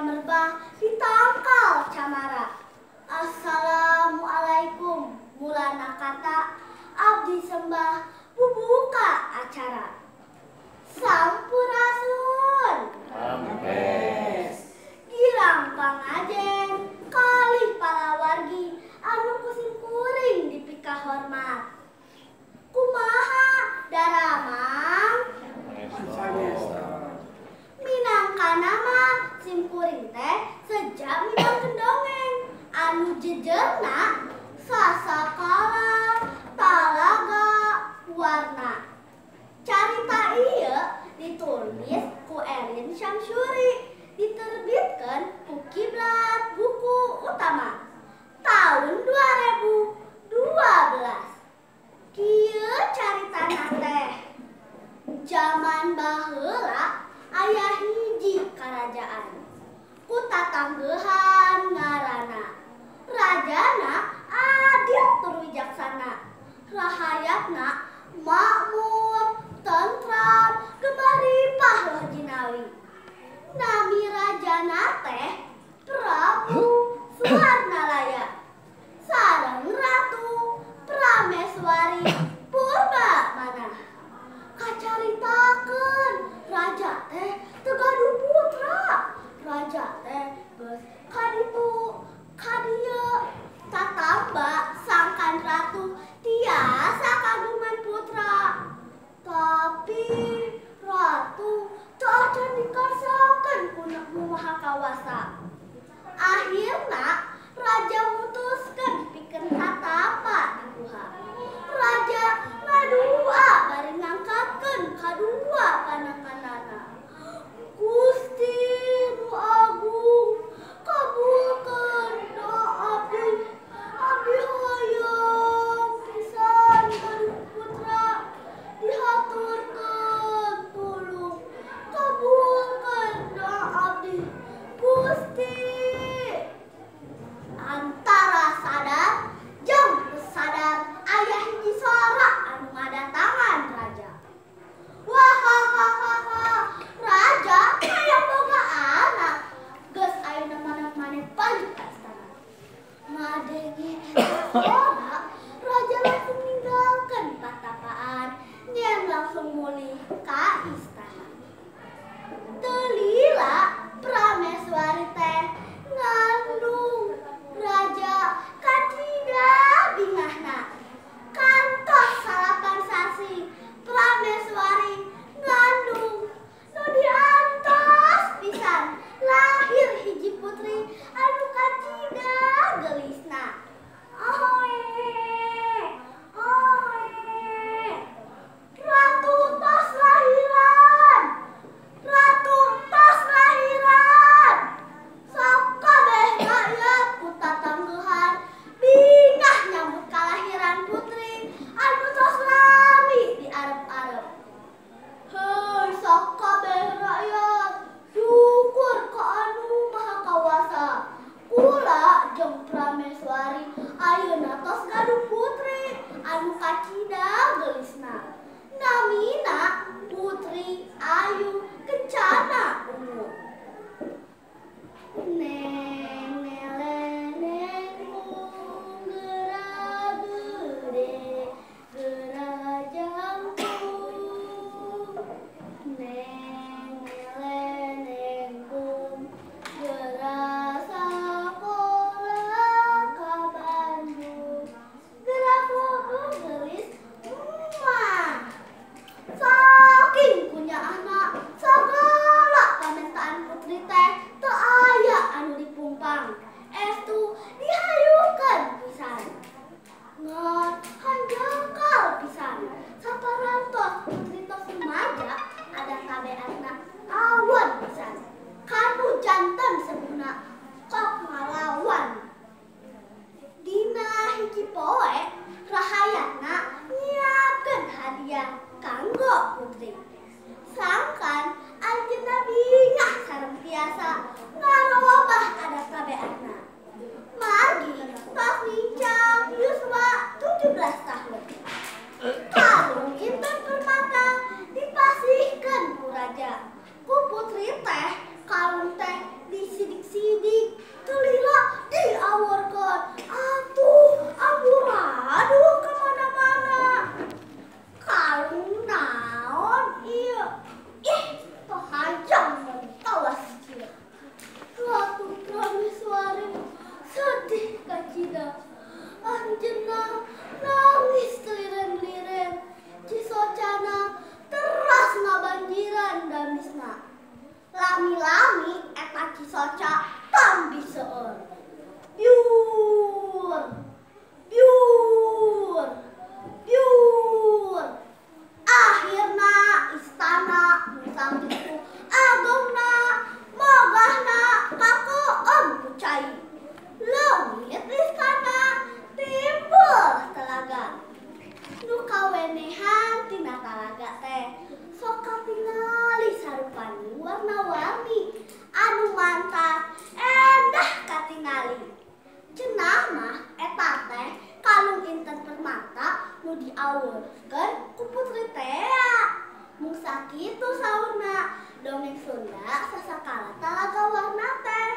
Hayang merbah ditangkal camara. Assalamualaikum mulana kata abdi sembah bubuka acara. Sampurasun. Rampes. Girang pangajen kalih palawargi anu kusim kuring dipikahormat. Kumaha daramang? Minangka nama sim kuring teh sejak minangkeun dongeng anu jejerna sasakala talaga warna. Carita ieu ditulis ku Erin Syamsuri, diterbitkan ku Kiblat Buku Utama tahun 2012. Kieu caritana teh jaman baheula aya hiji karajaan ku tatanggehan ngaranna. Rajana adil tur wijaksana, rahayatna makmur, tentram, gemah ripah loh jinawi. Nami rajana teh Prabu Suwarnalaya sareng Ratu Prameswari Purba Manah. Kacaritakeun raja teh teu gaduh putra. Raja teh geus kaditu kadieu tatamba sangkan ratu tiasa kagungan putra. Tapi ratu teu acan dikarsakeun ku Nu Maha Kawasa. Akhirna raja mutuskeun pikeun tatapa di guha. Raja ngadua bari ngangkatkeun kadua pananganana. Gusti Nu Agung, kabulkeun doa abdi. Abdi hoyong pisan gaduh putra, dihaturkeun tulung. Kabulkeun doa abdi, Gusti. Antara sadar jeung teu sadar aya hiji sora anu ngadatangan raja. Wahahaha, raja hayang boga anak. Geus ayeuna maneh balik ka istana. Ngadenge eta sora, raja langsung ninggalkeun patapaan nyen langsung mulih ka istana. Teu lila Prameswari teh ngandung raja kacida bingahna. Kantos 9 sasi Prameswari ngandung. Nu diantos pisan lahir hiji putri anu kacida geulisna. Ahoe, ahoe, ratu tos lahiran, ratu tos lahiran. Sakabeh rakyat ku tatanggehan bingah nyambut kalahiran putri anu tos lami diarep-arep. Hei sakabeh rakyat, syukur ka anu Maha Kawasa. Kula jeung Prameswari ayeuna tos gaduh putri anu kacida geulisna. Namina Putri Ayu Kencana Ungu. Neng neleneng geura gede geura jangkung. Neng neleneng geura sakola ka Bandung. Geura bogo geulis muah. Saking kunyaahna sagala pamentaan putri teh teu aya anu dipumpang. Estu dihayukeun pisan. Ngan hanjakal pisan. Saparantos putri tos rumaja ada tabeatna awon pisan. Kanu janten sebuhna kok ngalawan. Dina hiji poe rahayatna nyiapkeun hadiah kanggo putri. Sangkan anjeunna bingah sareng tiasa ngarobah adat tabeatna. Margi tos nincak yuswa 17 tahun. Kalung intan permata dipasihkeun ku raja. Ku putri teh Kalung teh disidik-sidik, telila diaworkeun. Atuh amburadul kemana-mana. Kalung naon ieu? Ih, toh hayang tawas kieu. Ratu Prameswari sedih kacida. Anjeunna nangis liren-liren. Cisocana teras ngabanjiran damisna. Lami-lami eta cisoca tambih seueur. Biur, biur, biur. Akhirna istana nu sakitu agengna megahna kakeum ku cai. Leungit istana timbul telaga. Nu kawenehan tina talaga teh sok katingali sarupani warna-warni anu mantap endah katingali. Cenah mah eta teh kalung intan permata nu diawurkeun ku putri tea. Mung sakitu saurna dongeng Sunda sasakala talaga warna teh.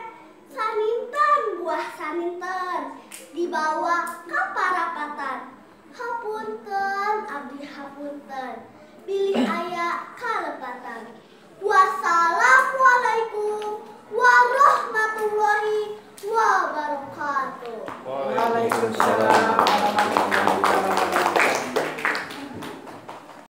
Saninten buah saninten dibawa ka parapatan. Hapunten abdi hapunten bilih aya kalepatan. Wassalam.